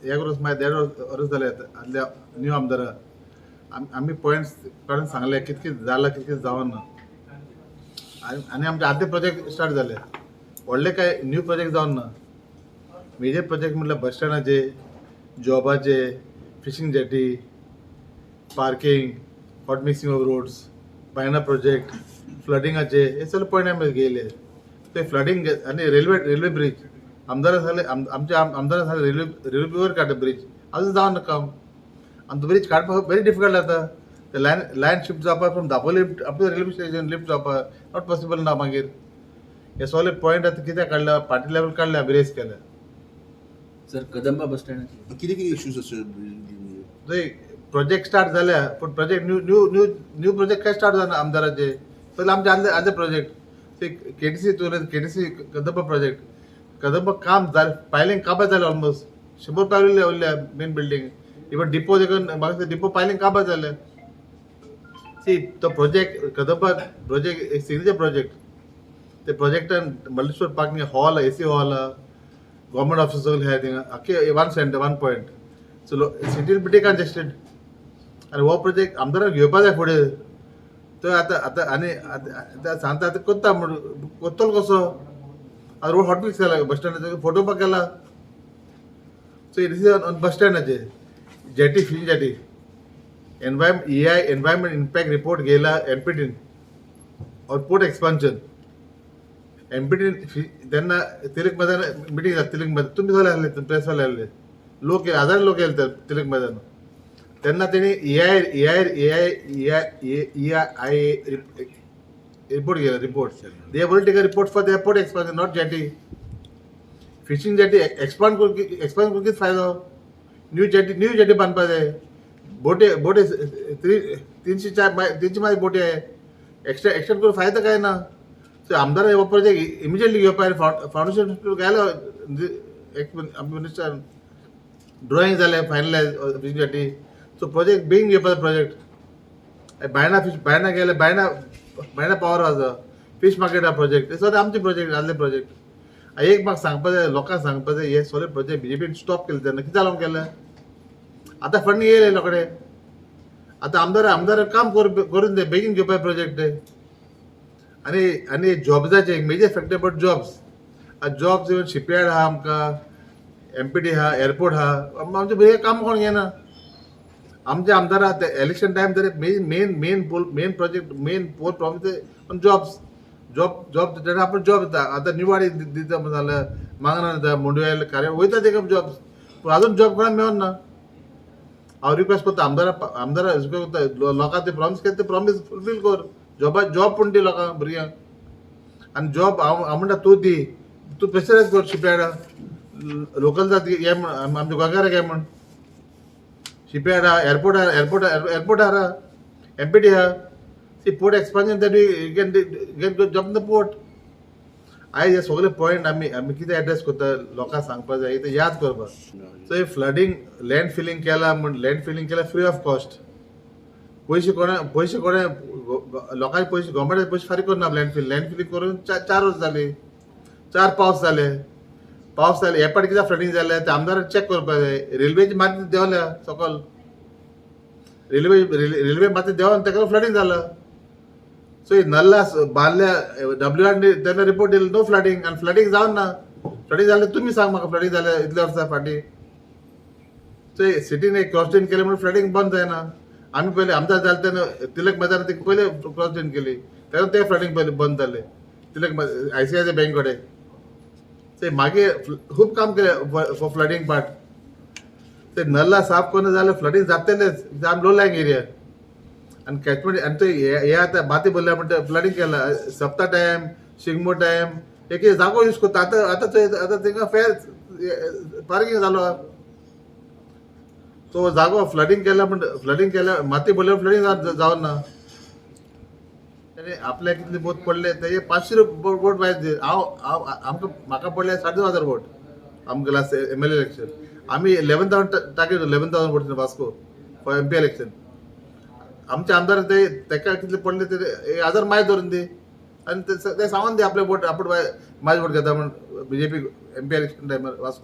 एक वर्स मागीर देड वर्स जालें आदल्या न्यू आमदारा. आमी पॉयंट्स काडून सांगले कित कित जालां, कित कित जावना. आनी आमचे आदले प्रोजेक्ट स्टार्ट जाले, व्हडले काय न्यू प्रोजेक्ट जावन ना. मेजर प्रोजेक्ट म्हटल्यार बस स्टँडाचे, जॉबाचे, fishing jetty, parking, hot mixing of roads, Baina project, फ्लडिंगाचे, हे सगळे पॉयंट आमी घेयले. ते फ्लडींग आनी रेल्वे ब्रिज आमदारा सांगले, आमच्या आमदारा सांगले रेल्वे वयर काडटा ब्रिज, अजून जावना काम. आनी तो ब्रिज काडपाक व्हेरी डिफिकल्ट जाता. ते लायन शिफ्ट जावपाक from Dapoli up to railway station lift जावपाक not possible ना. मागीर हे सगळे पॉयंट आतां कित्याक काडल्या, पार्टी लेवल काडल्या, आमी रेज केल्या. सर, कदंबा बस स्टँडाची कितें कितें इश्यूज आसा? थंय प्रोजेक्ट स्टार्ट जाल्या, पूण project new new new new project काय स्टार्ट जाना आमदाराचे. पयलीं आमचे आदले प्रोजेक्ट ते केटीसी तुवें केटीसी कदंबा प्रोजेक्ट, कदंबा काम जालें, पायलिंग काबार जालें, ऑलमोस्ट 100 पायली उरल्या मेन बिल्डींग. इवन डिपो देखून म्हाका डिपो पायलिंग काबार जालें. सी, तो प्रोजेक्ट कदंबा प्रोजेक्ट एक सिग्नेचर प्रोजेक्ट. ते प्रोजेक्टान multi-storey parking hall, AC hall, government office सगळे आहाय थिंगा, आख्खे one center, one point. So city will be decongested. आनी हो प्रोजेक्ट आमदाराक घेवपा जाय फुडें. तो आतां आतां आनी आतां सांगता, आतां करता म्हण करतलो कसो? आतां रोड हॉटमिक्स केला, बस स्टँडाचो फोटो पा केला. So this is on bus स्टँडाचे. Jetty, fishing jetty, EI, environment impact report घेयला एमपीटीन और पोर्ट एक्सपान्शन एमपीटीन. तेन्ना तिलक मैदान मिटींग जाता. तिलक मैदान तुमी सगळे आसले, प्रेसवाले आसले, लोक, हजारांनी लोक येयले तिलक मैदान. तेन्ना तेणी EI report घेयला. Report they will take a report for the port expansion, not jetty, fishing jetty. Expand करून, एक्सपांड करून कितें फायदो? न्यू जेटी बांदपा जाय. बोटे बोटे 304, 300 मागीर बोटी आहे. एक्स्ट्रा एक्सटेंड करून फायदो काय ना. सो आमदार हो प्रोजेक्ट इमिजिएटली घेवपा. फावंडेशन घालो मिनिस्टर, ड्रॉइंग जालें finalise fishing jetty. So project बेगीन घेवपाचो प्रोजेक्ट. बायणा फिश, बायणा गेले, बायणा बायणा पावर आसा, फीश मार्केट आहा प्रोजेक्ट. हे सगळे आमचे प्रोजेक्ट, आदले प्रोजेक्ट. एक म्हाका सांगपा जाय, लोकांक सांगपा जाय, हे सगळे प्रोजेक्ट बीजेपीन स्टॉप केले तेन्ना कितें जालें केलें? आतां फंड येयले लोक कडेन. आतां आमदार काम करून दे, बेगीन घेवपा प्रोजेक्ट ते. आनी आनी जॉब्साचे एक major factor about jobs. Jobs, even shipyard आहा आमकां, एमपीटी आहा, एअरपोर्ट आहा, आमचे भुरगे काम कोण घेना. आमचे आमदार ते इलेक्शन टायम तरी main main main pole, main project, main pole promise on jobs, job, job. तेन्ना आपण जॉब दिता. आतां निवाडी दिता जाल्यार मांगणा दिता, मुंडवेल कार्य वयता तेका जॉब्स, पूण अजून जॉब कोणाक मेळना. हांव रिक्वेस्ट करता आमदारा, आमदारा रिक्वेस्ट करता, लोकांक ते प्रॉमीस केलें, ते प्रॉमीस फुलफील कर. जॉबा जॉब पूण दी लोकांक, भुरग्यांक. आनी जॉब हांव म्हणटा तूं दी, तूं प्रेशरायज कर शिपयार्डा, लोकल जात हे म्हण, आमच्या गोंयकाराक हे म्हण. शिपयार्ड आहा, एअरपोर्ट आहा, एअरपोर्ट एअरपोर्ट आहा, एमपीटी आहा. See, port expansion, that we can get job in the port. आयज हे सगळे पॉयंट आमी कितें एड्रेस करता, लोकांक सांगपा जाय, ते याद करपाक. सो हे फ्लडींग, लँड फिलींग केला म्हण, लँड फिलींग केला फ्री ऑफ कॉस्ट. पयशे कोणा, पयशे कोणे लोकांचे पयशे, गव्हर्मेंटाचे पयशे फारीक करना. लँड फिलींग करून 4 वर्स जाली, चार पावस जाले, पावस जाले. हे पाटी कित्याक फ्लडींग जालें ते आमदारान चॅक करपाक जाय. रेल्वेची माती देंवल्या सकल, रेल्वे रेल्वे माती देंवन ताका फ्लडींग जालां. सो ही नल्ला बांदल्या, डब्ल्यू आर तेन्ना रिपोर्ट दिलो, नो फ्लडींग. आनी फ्लडींग जावन ना. फ्लडींग जालें, तुमी सांग म्हाका, फ्लडींग जालें इतल्या वर्सां फाटीं? सो सिटीन एक क्रॉस ड्रेन केलें म्हणून फ्लडींग बंद जायना. आमी पयले आमदार जाले तेन्ना तिलक मैदान ते पयले क्रॉस ड्रेन केली, तेन्ना ते फ्लडींग पयले बंद जालें तिलक आयसीआयसी बँक कडेन. ते मागीर खूब काम केलें फॉर फ्लडींग पार्ट. ते नल्ला साफ करून जाल्यार फ्लडींग जातलेच. आमी लो लायंग एरिया आनी कॅचमेंट. आनी ते हे आतां माती भरल्या म्हणटा फ्लडींग केला. सप्ता टायम, शिगमो टायम एक एक जागो यूज करता. आतां थंय आतां तांकां फेर पार्कींग जालो. तो जागो फ्लडींग केल्या म्हण, फ्लडींग केल्या, माती भरल्या, फ्लडींग जावन ना. आनी आपल्याक कितले बोट पडले तेजे 500 रुपया वोट पाहिजे. हांव हांव आमकां, म्हाका पडले 7500 वोट आमकां लास्ट एमएलए इलेक्शन. आमी 11,000 target, 11,000 vote Vasco for MP election. आमचे आमदार ते तेका कितले पडले ते 1000 माय धरून दी आनी ते सांगून दी आपले वोट, आपूण मायज वोट घेता म्हण बीजेपी एमपी इलेक्शन टायमार वास्को.